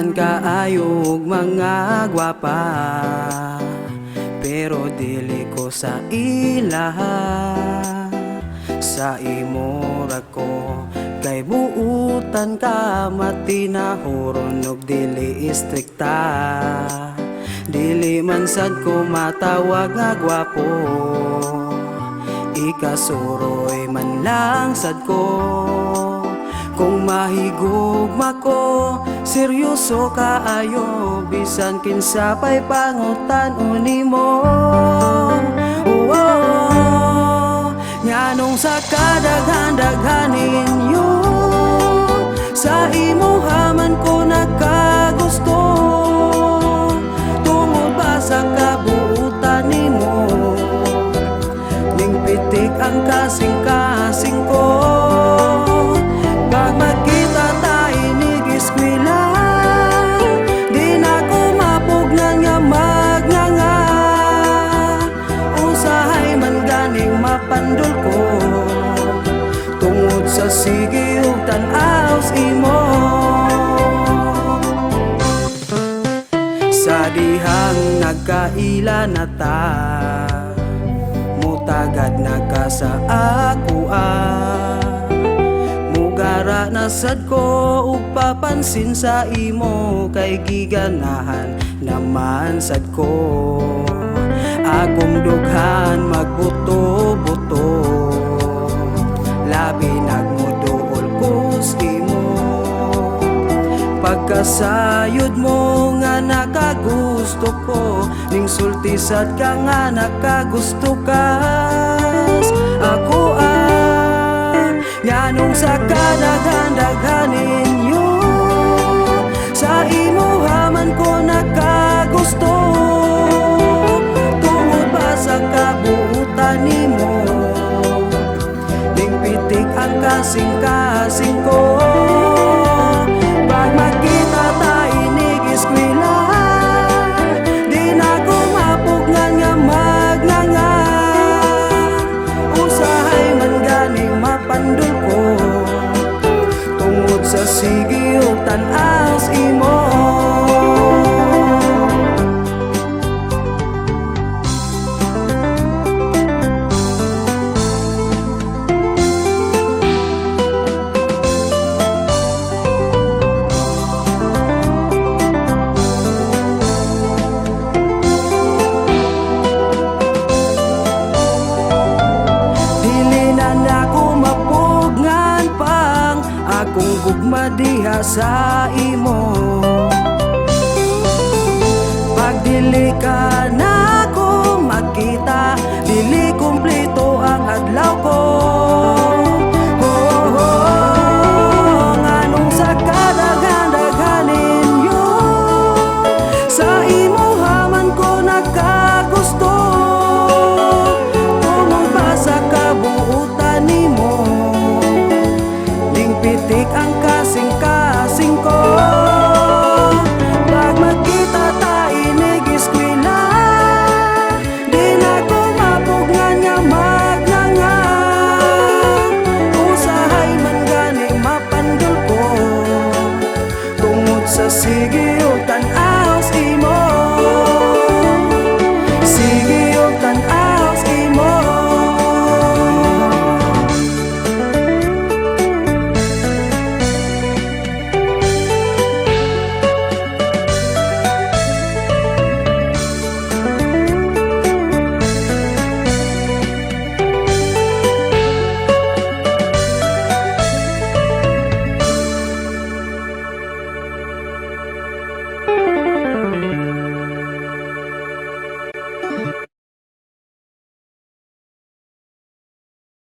Daghan kaayo og mga gwapa, pero dili ko sa ilaha. Sa imo ra ko kay buutan ka, matinahuron og dili istrikta. Dili man sad ko matawag nga gwapo, ikasuroy man lang sad ko. Kung mahigugma ko, seryoso kaayo, bisan kinsa pa'y pangutan-on nimo. Oh, nganong sa kadaghan-daghan ninyo, sa imuha man ko nakagusto? Tungod ba sa kabuutan nimo, ning pitik ang kasing-kasing ko? Pag magkita ta inig eskwela, di na ko mapugnan nga magnganga. Usahay man ganing mapandol ko tungod sa sige ug tan-aw sa imo. Sa dihang nagkaila na ta, mutagad na ka sa akoa. Mugara na sad ko ug papansin sa imo, kay giganahan naman sad ko. Akong dughan magbuto-buto, labi nagmuduol ko sa imo. Pagkasayod mo nga nakagusto ko, ning sulti sad ka nga nakagusto kas ako ah. Nganong sa kadaghan-daghan ninyo, sa imuha man ko nakagusto? Tungod ba sa kabuutan nimo, ning pitik ang kasing-kasing ko? Pag magkita ta inig eskwela, di na ko mapugnan nga magnganga. Usahay man ganing mapandol ko tungod sa sige ug tan-aw sa imo. Dili na nako mapugnan pang akong gugma diha sa imo.